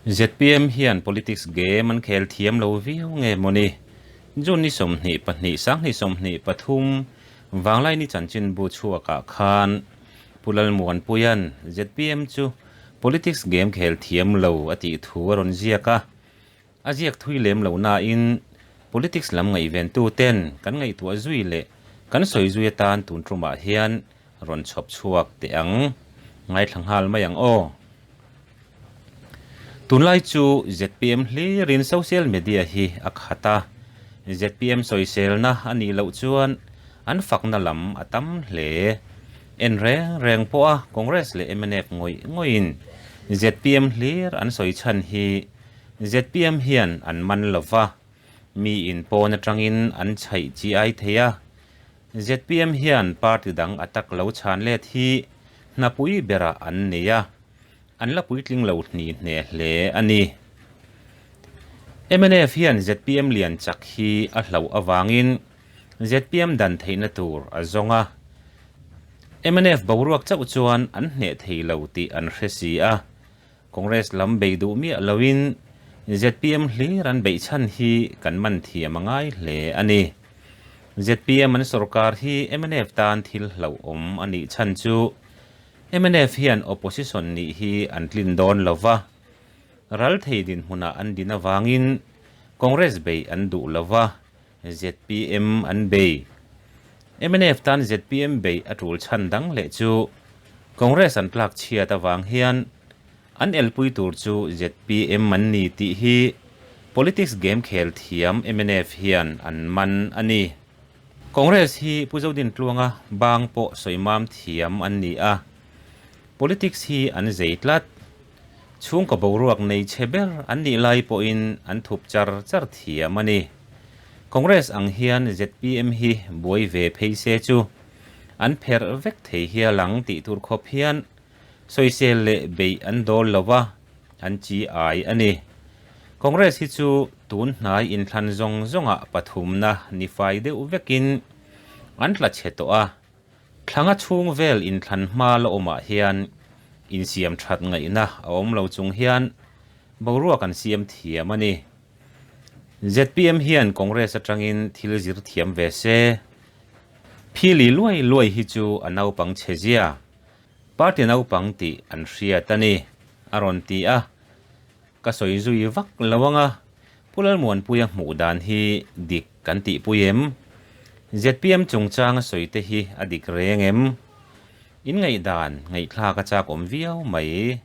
Zpm hian politics game an khel thiam lo viau nge mawni? June ni 22, 2023 Vanglaini chanchinbu chhuakah khan Pu Lalmuanpuia'n zpm chu politics game khel thiam lo a tih thu a rawn ziak a. A ziak thui lem lo nain politics lam ngaihventu ten kan ngaihtuah zui leh kan sawi zui atan tun tumah hian rawn chhawp chhuak teh ang. Ngaithla nghal mai ang aw. Tunlai chu zpm hlirin social media hi a khat a, zpm sawiselna a nih loh chuan an fakna lam a tam hle. En reng reng pawha Congress leh mnf ngawih ngawihin zpm hlir an sawi chhan hi zpm hian an man lo va, miin pawn atangin an chhaih chi ai thei a, zpm hian party dang a tak lo chhan let hi hnapui berah an nei a. An la puitling lo hni hne hle a ni. Mnf hian zpm lian chak hi a hlauh avangin zpm dan theihna tur a zawng a. Mnf boruak chauh chuan an hneh thei lo tih an hre si a. Congress lam bei duh miah loin zpm hlir an beih chhan hi kan man thiam a ngai hle a ni. Zpm an sorkar hi mnf tan thil hlauhawm a nih chhan chu Mnf hian opposition nih hi an tlin dawn lo va, ral thei dinhmunah an din avangin Congress bei an duh lo va, zpm an bei. Mnf tan zpm bei a tul chhan dang leh chu Congress an tlak chhiat avang hian an elpui tur chu zpm an ni tih hi politics game khel thiam mnf hian an man a ni. Congress hi Pu Zodintluanga bang pawh sawimam thiam an ni a, politics hi an zei tlat. Chhungkaw boruak nei chhe ber an nih lai pawhin an thup char char thiam a ni. Congress ang hian zpm hi buai ve phei se chu an pherh vek thei hial ang tih tur khawp hian sawisel leh beih an dawl lo va, an chi ai a ni. Congress hi chu tun hnai inthlan zawng zawngah pathumna ni fai deuh vekin an tla chhe tawh a, thlanga chhung vel inthlan hma la awmah hian insiam that ngaihna a awm lo chung hian boruak an siam thiam a ni. Zpm hian Congress atangin thil zir thiam ve se. Phili luai luai hi chu a naupang chhe zia. Party naupang tih an hriat a ni, a rawn ti a. Ka sawi zui vak lo ang a, Pu Lalmuanpuia hmuh dan hi dik kan tihpui em? Zpm chungchang a sawi te hi a dik reng em? In ngaihdan ngaihthlak a chak awm viau mai.